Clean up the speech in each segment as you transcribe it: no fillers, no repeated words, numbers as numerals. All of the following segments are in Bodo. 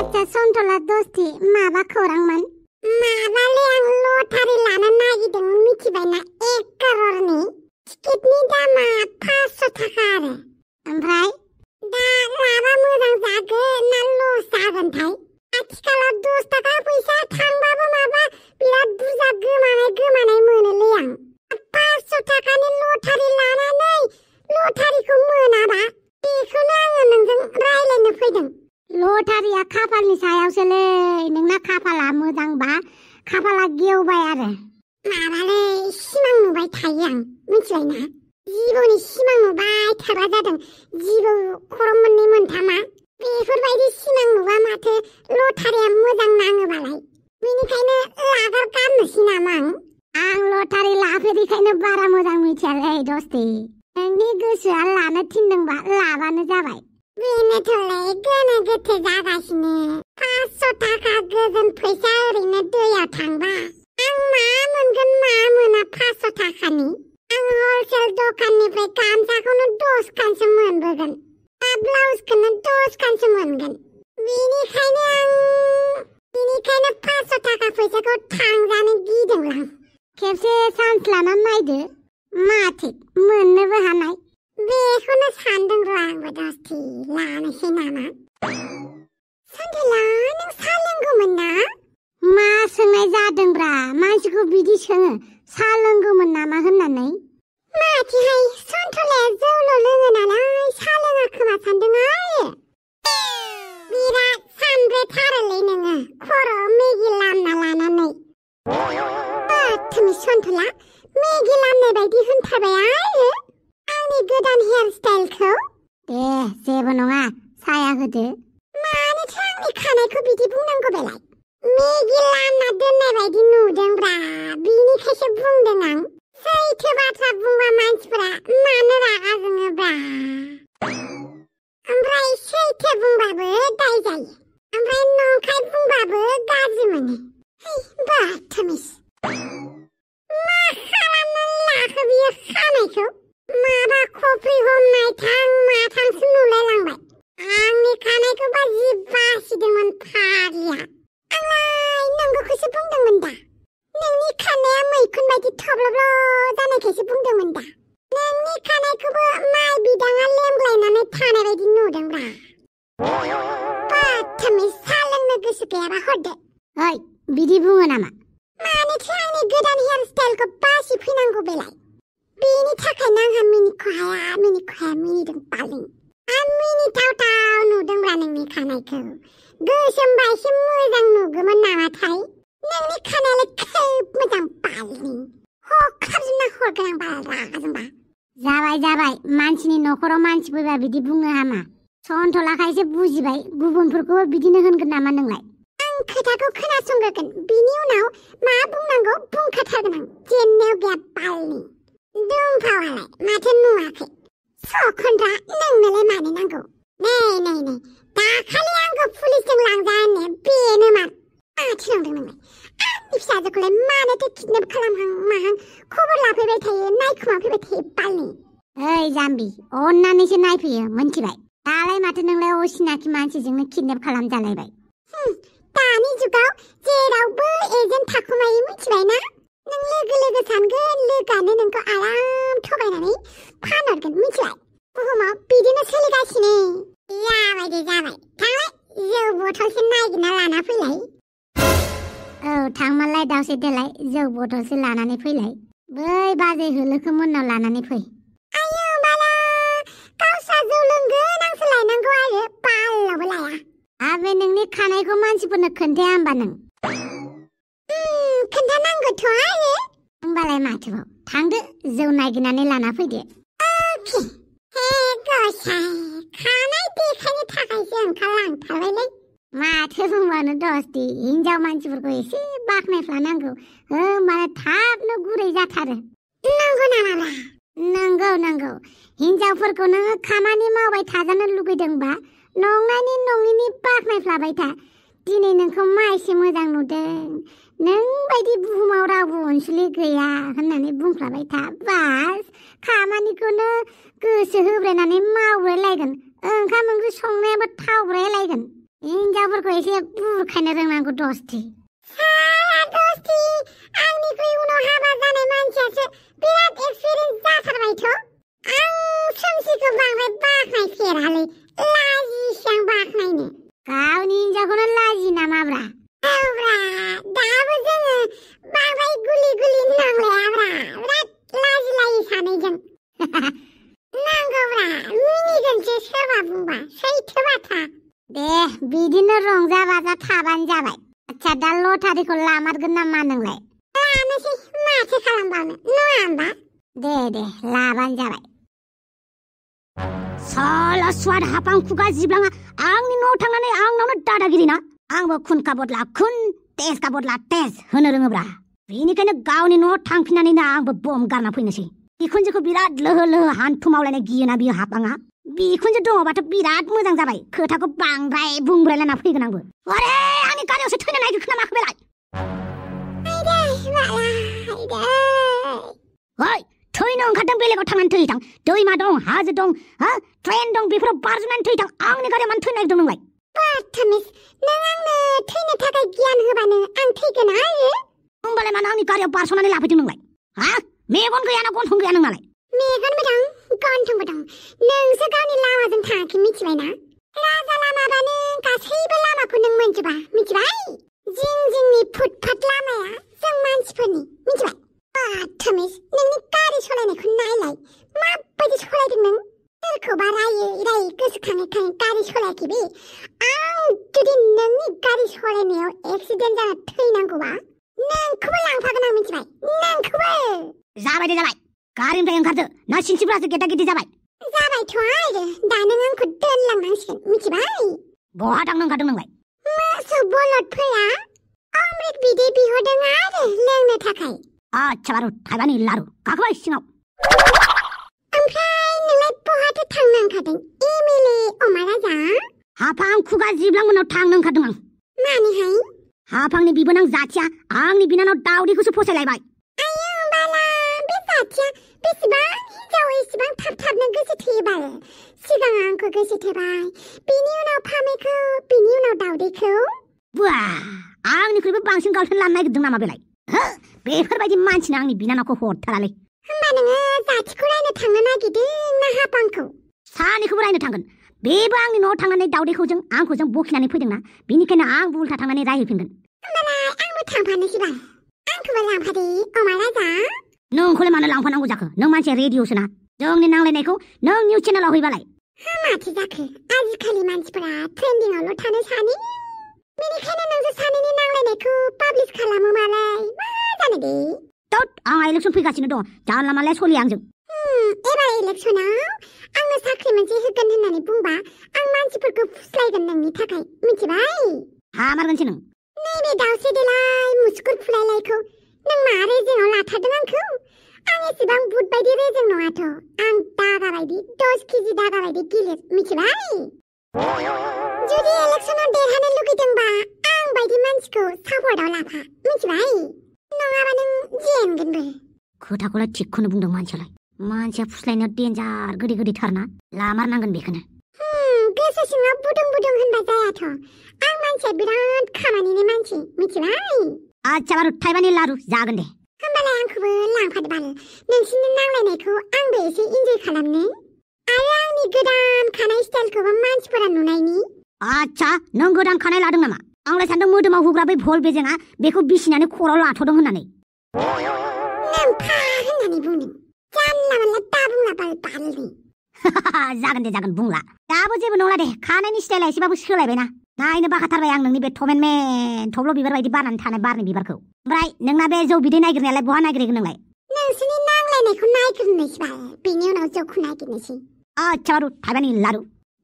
आच्छा सन्थला दस्ति माबा खौरांमोन? माबालै आं लटारि लानो नागिरदोंमोन मिथिबायना 1 करोड़नि टिकेटनि दामा 500 थाखा आरो ओमफ्राय दा लाबा मोजां जागोन ना लस जागोनथाय आथिखालाव 10 थाखा फैसा थांबाबो माबा बिराद बुरजा गोमानाय मोनोलै आं 500 थाखानि लटारि लानानै लटारिखौ मोनाबा बेखौनो आङो नोंजों रायलायनो फैदों। लटारिया खाफालनि सायावसोलै नोंना खाफाला मोजांबा खाफाला गेवबाय आरो माबालै सिमां नुबाय थायो आं मिथिबायना जिबौनि सिमां नुबाय थाग्रा जादों जिबौ खर' मोननै मोनथामा बेफोरबायदि सिमां नुबा माथो लटारिया मोजां नाङोबालाय बेनिखायनो गारनोसै नामा आं लटारि लाफेरिखायनो बारा मोजां मिथियालै दस्ति नोंनि गोसोआ लानो थिनदोंबा लाबानो जाबाय बेनोथ'लै गोनो गोथो जागासिनो 500 थाखा गोजोन फैसा ओरैनो दैयाव थांबा आं मा मोनगोन मा मोना 500 थाखानि आं हलसेल दखाननिफ्राय गामसाखौनो 10 खानसो मोनबोगोन बा ब्लाउसखौनो 10 खानसो मोनगोन बेनिखायनो 500 थाखा फैसाखौ थांजानो गिदोंलां खेबसे चान्स लाना नायदो मा थिक मोननोबो हानाय बेखौनो सानदों र' आंबो दस्ति लानोसै नामा सन्थला नों सा लोंगौमोन ना मा सोंनाय जादोंब्रा मानसिखौ बिदि सोङो सा लोंगौमोन नामा होननानै माथिहाय सन्थलाया जौल' लोङो नालाय सा लोङा खोमा सानदों आरो बिराद सानब्रेथारोलै नोङो खर' मेगि लामना लानानै थुमि सन्थला मेगि लामनाय बायदि होनथारबाय आरो आंनि गोदान हेयार स्टाइलखौ दे जेबो नङा साया होदो मानोथो आंनि खानायखौ बिदि बुंनांगौ बेलाय मेगि लामना दोननाय बायदि नुदोंब्रा बिनिखायसो बुंदों आं सैथो बाथ्रा बुंबा मानसिफोरा मानो रागा जोङोब्रा ओमफ्राय सैथो बुंबाबो दाय जायो ओमफ्राय नंखाय बुंबाबो गाज्रि मोनो बाथमिस मा खालामनानै लाखो बियो खानायखौ माबा खफ्रि हमनाय थां माथांसो नुलायलांबाय आंनि खानायखौबा जि बासिदोंमोन फाग्लिया आंलाय नंगौखौसो बुंदोंमोन दा नोंनि खानाया मैखुन बायदि थब्लब्ल' जानायखायसो बुंदोंमोन दा नोंनि खानायखौबो माइ बिदाङा लेमग्लायनानै थानाय बायदि नुदोंब्रा बाथमिस सा लोंनो गोसो गैयाबा हरदो ओइ बिदि बुङो नामा मानोथो आंनि गोदान हेयार स्टाइलखौ बासि फैनांगौ बेलाय बेनि थाखायनो आंहा मिनिख'हाया मिनिदों पालिं आं मिनिथावथाव नुदोंब्रा नोंनि खानायखौ गोसोमबा एसे मोजां नुगौमोन नामाथाय नोंनि खानायालाय खोब मोजां पालिं हख्लाबजोबना हरगोन आं बारा रागा जोंबा जाबाय मानसिनि न'खराव मानसि फैबा बिदि बुंनो हामा सन्थलाखायसो बुजिबाय गुबुनफोरखौबो बिदिनो होनगोन नामा नोंलाय आं खोथाखौ खोनासंग्रोगोन बिनि उनाव मा बुंनांगौ बुंखाथारगोन आं जेननायाव गैया पालिं दुमफावालाय माथो नुवाखै सखनद्रा नोंनोलाय मानो नांगौ नै दाखालि आंखौ पुलिसजों लांजा होननाया बेनो माथो नंदों नोंलाय आंनि फिसाजोखौलाय मानोथो किडनेप खालामहां माहां खबर लाफैबाय थायो नायखुमाफैबाय थायो पालिं ओइ जाम्बि अन्नानैसो नायफैयो मोनथिबाय दालाय माथो नोंलाय असिनाखि मानसिजोंनो किडनेप खालामजालायबाय दानि जुगाव जेरावबो एजेन्ट थाखुमायो मिथिबायना नों लोगो सानगोन लोगोआनो नोंखौ आराम थगायनानै फानहरगोन मिथिबाय बुहुमाव बिदिनो सोलिगासिनो जाबाय थांलाय जौ बथलसो नागिरना लाना फैलाय औ थांमालाय दावसे देलाय जौ बथलसो लानानै फैलाय बै बाजै होलोखौ मोननाव लानानै फै आयौ बाला गावस्रा जौ लोंगोन आंसो लायनांगौ आरो बालाबो लाया आबे नोंनि खानायखौ मानसिफोरनो खोन्थाया होमबा नों खोन्थानांगौथ' आरो होमबालाय माथोबाव थांदो जौ नागिरनानै लाना फैदो अके हे गसाइ खानाय देखायनो थाखायसो ओंखारलांथारबायलै माथो बुंबानो दस्ति हिनजाव मानसिफोरखौ एसे बाख्नायफ्लानांगौ होमबानो थाबनो गुरै जाथारो नंगौ नामाब्रा नंगौ हिनजावफोरखौ नोङो खामानि मावबाय थाजानो लुगैदोंबा नंनायनि नङिनि बाख्नायफ्लाबाय था दिनै नोंखौ मा एसे मोजां नुदों नों बायदि बुहुमाव रावबो अनसुलि गैया होननानै बुंफ्लाबाय था बास खामानिखौनो गोसो होब्रायनानै मावब्रायलायगोन ओंखाम ओंख्रि संनायाबो थावब्रायलायगोन हिनजाव हिन्जावफोरखौ एसे बुरखायनो रोंनांगौ दस्ति। साला दस्ति, आंनिख्रुइ उनाव हाबा जानाय मानसियासो बिराद एक्सपिरियेन्स जाथारबायथ'। आं सोमसिखौ बांद्राय बाख्नायफेरालै, लाजियोसो आं बाख्नायनो। गावनि हिन्जावखौनो लाजियो नामाब्रा? औब्रा, दाबो जोङो बांद्राय गुलि नांलायाब्रा, बिराद लाजिलायो सानैजों। नांगौब्रा, मिनिगोनसो सोरबा बुंबा, सैथो बाथ्रा। दे बिदिनो रंजा बाजा थाबानो जाबाय। आच्छा दा लटारिखौ लामारगोन नामा नोंलाय? लानोसै, माथो खालामबावनो, नङा होमबा? दे लाबानो जाबाय। साला स्वाद हापां खुगा जिब्लाङा आंनि न'आव थांनानै आंनावनो दादागिरि ना? आंबो खुनका बदला खुन, तेजका बदला तेज होनो रोङोब्रा। बेनिखायनो गावनि न'आव थांफिननानैनो आंबो बम गारना फैनोसै। बिखुनजोखौ बिराद लोहो हान्थु मावलायनाय गियोना बियो हापाङा। बिखुनजो दङबाथ' बिराद मोजां जाबाय। खोथाखौ बांद्राय बुंब्रायलायना फैगोन आंबो। अरे आंनि गारियावसो थैनो नागिरखोना माखो बेलाय? ओइ थैनो ओंखारदों बेलेगाव थांनानै थैथां। दैमा दं, हाजो दं, ट्रेन दं, बेफोराव बारजुमनानै थैथां। आंनि गारियाव मानो थैनो नागिरदों नोंलाय? बाथमिस, नों आंनो थैनो थाखाय गियान होबानो आं थैगोन आरो। होमबालाय मानो आंनि गारियाव बारस'नानै लाफैदों नोंलाय? मेगन गैया ना गन्थं गैया नोंनालाय? मेगनबो दं, गन्थंबो दं। नोंसो गावनि लामाजों थाङाखै मिथिबायना? राजा लामाबानो गासैबो लामाखौ नों मोनजोबा, मिथिबाय? जिंनि फुटपाथ लामाया जों मानसिफोरनि, मिथिबाय? बाथमिस, नोंनि गारि सलायनायखौ नायलाय, माबायदि सलायदों नों? सोरखौबा रायै गोसोखाङै गारि सलायाखै बे। आं जुदि नोंनि गारि सलायनायाव एक्सिडेन्ट जाना थैनांगौबा नोंखौबो लांफागोन आं, मिथिबाय? नोंखौबो। जाबाय दे जाबाय। गारिनिफ्राय ओंखारदो ना सिनसिफोरासो गेदा गेदि जाबाय? जाबायथ' आरो दा नों आंखौ दोनलांनांसिगोन, मिथिबाय? बहा थांनो ओंखारदों नोंलाय? मोसौ बलदफोरा अमृत बिदै बिहरदों आरो लोंनो थाखाय। आच्छा बारु थाइबानि लारु गाखोबाय सिङाव। ओमफ्राय नोंलाय बहाथो थांनो ओंखारदों एमएलए अमा राजा? हाफां खुगा जिब्लांमोननाव थांनो ओंखारदों आं। मानिहाय? हाफांनि बिबोनां जाथिया आंनि बिनानाव दावदैखौसो फसायलायबाय। आयौ बाला, बे जाथिया बेसेबां हिनजाव एसेबां थाबनो गोसो थोयोबाल। सिगां आंखौ गोसो थोबाय, बिनि उनाव फामेखौ, बिनि उनाव दावदैखौ। बुआ, आंनिख्रुइबो बांसिन गार्लफ्रेन्ड लानो नागिरदों नामा बेलाय? बेफोरबायदि मानसिनो आंनि बिनानावखौ हरथारालै। होमबा नोङो जाथिखौ रायनो थांनो नागिरदों ना हापांखौ? सानैखौबो रायनो थांगोन। बेबो आंनि न'आव थांनानै दावदैखौ आंखौ बखिनानै फैदोंना, बेनिखायनो आंबो उल्था थांनानै रायहैफिनगोन। होमबालाय आंबो थांफानोसै बाल। आंखौबो लांफादे अमा राजा। नोंखौलाय मानो लांफानांगौ जाखो? नों मानसिया रेडिअ'सो ना। जोंनि नांलायनायखौ नों निउस चेनेलाव हैबालाय? माथो जाखो? आजिखालि मानसिफोरा ट्रेन्डिंआवल' थानो सानो। बेनिखायनो नोंसोर सानैनि नांलायनायखौ पाब्लिस खालामो मालाय। मा जानो दे? आंहा इलेक्सन फैगासिनो दं। जानला मानला सलिया आंजों। एबार इलेक्सनाव आंनो साख्रि मोनसे होगोन होननानै बुंबा आं मानसिफोरखौ फुस्लायगोन नोंनि थाखाय, मिथिबाय? हामारगोनसो नों। नैबे दाउसे देलाय मुसुगुर फुलायलायखौ नों मा रेजेंआव लाथारदों आंखौ? आं एसेबां बुट बायदि रेजें नङाथ'। आं दागा बायदि 10 केजि दागा बायदि गिलिर, मिथिबाय? जुदि इलेक्सनाव देरहानो लुगैदोंबा आं बायदि मानसिखौ सापर्टआव लाफा, मिथिबाय? नङाबा नों जेनगोनबो। खोथाखौलाय थिगखौनो बुंदों मानसियालाय। मानसिया फुस्लायनायाव डेन्जार गोदै थारना, लामारनांगोन बेखौनो। गोसो सिङाव बुदुं होनबा जायाथ'। आं मानसिया बिराद खामानिनि मानसि, मिथिबाय? आच्छा बारु थाइबानि लारु जागोन दे। होमबालाय आंखौबो लांफादो बाल। नोंसिनि नांलायनायखौ आंबो एसे इन्जय खालामनो। आरो आंनि गोदान खानाय स्टाइलखौबो मानसिफोरा नुनायनि। आच्छा, नों गोदान खानाय लादों नामा? आंलाय सानदों मोदोमाव हुग्रा बै भल बेजेङा बेखौ बिसिनानै खर'आव लाथ'दों होननानै। नोंफा होननानै बुंदों। जानला मानला दा बुंला बालनि। जागोन दे जागोन, बुंला। दाबो जेबो नंला दे, खानायनि स्टाइला एसेबाबो सोलायबायना। नायनो बाखाथारबाय आं नोंनि बे थमेनमेन थब्ल' बिबार बायदि बारनानै थानाय बारनि बिबारखौ। ओमफ्राय नोंना बे जौ बिदै नागिरनायालाय बहा नागिरगोन नोंलाय? नोंसोरनि नांलायनायखौ नायग्रोनोसै बाल, बेनि उनाव जौखौ नागिरनोसै। आच्छा बारु थाइबानि लारु।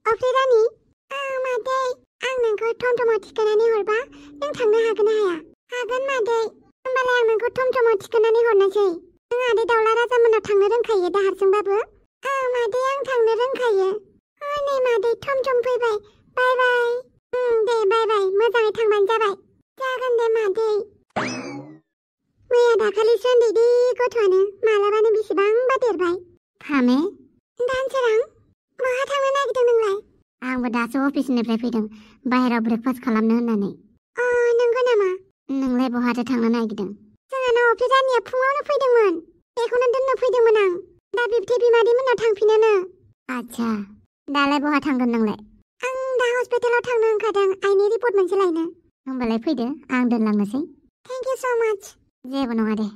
अफ्रि रानि, मादै, आं नोंखौ टमटमाव थिखोनानै हरबा नों थांनो हागोन ना हाया? हागोन मादै। होमबालाय आं नोंखौ टमटमाव थिखोनानै हरनोसै। नों आदै दाउला राजामोननाव थांनो रोंखायो दा हारसिंबाबो? मादै, आं थांनो रोंखायो। नै मादै, टमटम फैबाय। बाय बाय। दे बाय बाय, मोजाङै थांबानो जाबाय। जागोन दे मादै। मैया दाखालिसो उन्दै दे गथ'आनो, मालाबानो बेसेबांबा देरबाय। फामे? दानसोरां, बहा थांनो नागिरदों नोंलाय? आंबो दा दासो अफिसनिफ्राय फैदों बाहेरायाव ब्रेकफास्ट खालामनो होननानै नंगौ नामा नोंलाय बहाथो थांनो नागिरदों जोंहानाव अफिस जानिया फुङावनो फैदोंमोन बेखौनो दोननो फैदोंमोन आं दा बिबथै बिमादै मोननाव थांफिनोनो आच्छा दालाय बहा थांगोन नोंलाय आं दा हस्पिटालाव थांनो ओंखारदों आइनि रिपर्ट मोनसे लायनो होमबालाय फैदो आं दोनलांनोसै थेंक इउ स' माच जेबो नङा दे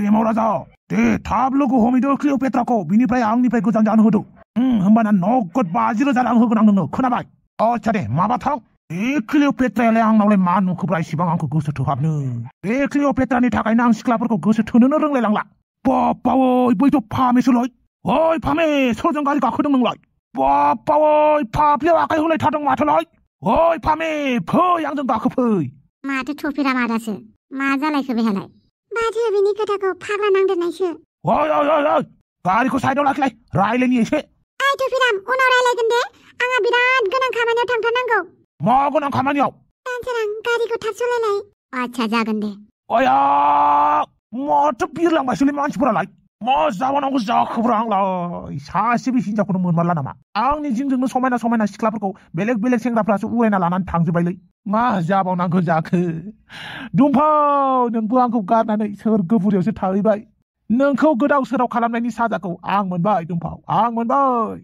एमाव राजा दे थाब लोगो हमैदो क्लिअपेट्राखौ बिनिफ्राय आंनिफ्राय गोजान जानो होदो होमबाना नगद 50,000 रां होगोन आं नोंनो खोनाबाय आच्छा दे माबा थां बे क्लिअपेट्रायालाय आंनावलाय मा नुखोब्रा इसिबां आंखौ गोसो थोहाबनो बे क्लिअपेट्रानि थाखायनो आं सिख्लाफोरखौ गोसो थोनोनो रोंलायलांला बाप्पावै बैथ' फामेसोलाय ओइ फामे सोरजों गारि गाखोदों नोंलाय बाप्पावै फाफ्लियाव आखाइ होलायथारदों माथोलाय ओइ फामे फै आंजों गाखोफै माथो थफिरा मादासो मा जालायखो बेहालाय माथो बिनि खोथाखौ फाग्ला नांदेरनायसो ओइ गारिखौ साइडआव लाखिलाय रायलायनि एसे ओइ थुफिराम उनाव रायलायगोन दे आंहा बिराद गोनां खामानियाव थांथारनांगौ मा गोनां खामानियाव दानसोरां गारिखौ थाब सालायलाय आच्छा जागोन दे आया माथो बिरलांबायसोलै मानसिफोरालाय मा जाबावनांगौ जाखोब्रा आंलाय सासेबो हिनजावखौनो मोनमारला नामा आंनि जिंजोंनो समायना समायना सिख्लाफोरखौ बेलेग बेलेग सेंग्राफ्रासो उरायना लानानै थांजोब्बायलै मा जाबावनांगौ जाखो दुमफाव नोंबो आंखौ गारनानै सोरगोफुरियावसो थाहैबाय नोंखौ गोदाव सोराव खालामनायनि साजाखौ आं मोनबाय दुमफाव आं मोनबाय